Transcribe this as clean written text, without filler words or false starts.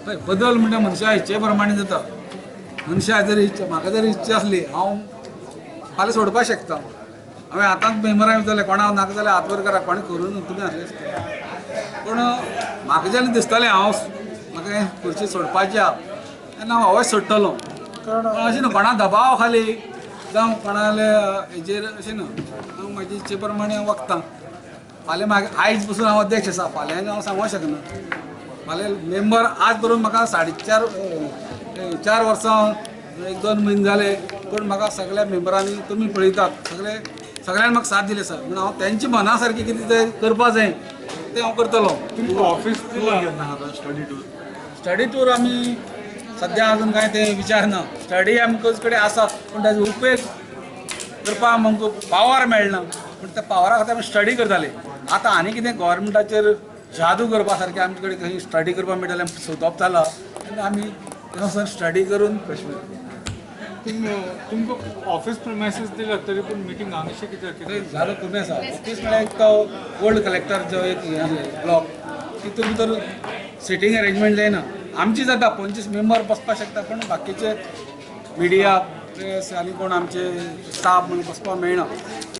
पळय, बदल म्हणटा मनशा इच्छे प्रमाणे जाता. मनशा जर इच्छा, म्हाका जर इच्छा आसली, हांव फाल्यां सोडपाक शकता. हांवें आतांच मेंबरां विचारलें, कोणा नाका जाल्यार हात वर करा, कोणें करूं तुमी आसले आसता. पूण म्हाका जेन्ना दिसतालें हांव म्हाका हें खुर्ची सोडपाची आहा, तेन्ना हांव अवश्य सोडटलो. कारण पण अशें न्हू कोणा दबाव खाली जावं कोणाले हेजेर अशें न्हू, हांव म्हाजे इच्छे प्रमाणे हांव वखतां. फाल्यां म्हाका आयज पसून हांव अध्यक्ष आसा, फाल्यां हांव सांगूंक शकना. फाल्यां मेंबर आज पसून म्हाका 4.5 4 वर्सां 1-2 म्हयने जाले, पूण म्हाका सगळ्या मेंबरांनी, तुमी पळयतात, सगळे सगळ्यांनी म्हाका साथ दिली आसा. म्हणून हांव तेंच्या मना सारकें कितें तें करपा जाय तें हांव करतलो. तुमकां ऑफिस दिला. Study tour. स्टडी टूर आमी सद्या अजून कांय ते विचार ना. स्टडी आमकां कडेन आसा, पूण ताजो उपेग करपाक आमकां पावर मेळना. पूण त्या पावरा खातीर आमी स्टडी करताले. आतां आनी कितें गव्हर्मेंटाचेर जादू करपा सारकें आमचे कडेन खंय स्टडी करपाक मेळटलें सोदप जाला, तेन्ना आमी थंय स्टडी करून तुमकां ऑफिस प्रिमायसीस दिला तरी पूण मिटींग हांगाशी कित्याक थंय कित्याक? जालो कमी आसा. ऑफीस म्हळ्यार एक तो ओल्ड कलेक्टर जो एक हें आसलें ब्लॉक, तितून भितर सिटींग अरेंजमेंट जायना. आमची जाता, 25 मेंबर बसपाक शकता, पूण बाकीचे मिडिया, प्रेस आनी कोण आमचे स्टाफ म्हणून बसपाक मेळना.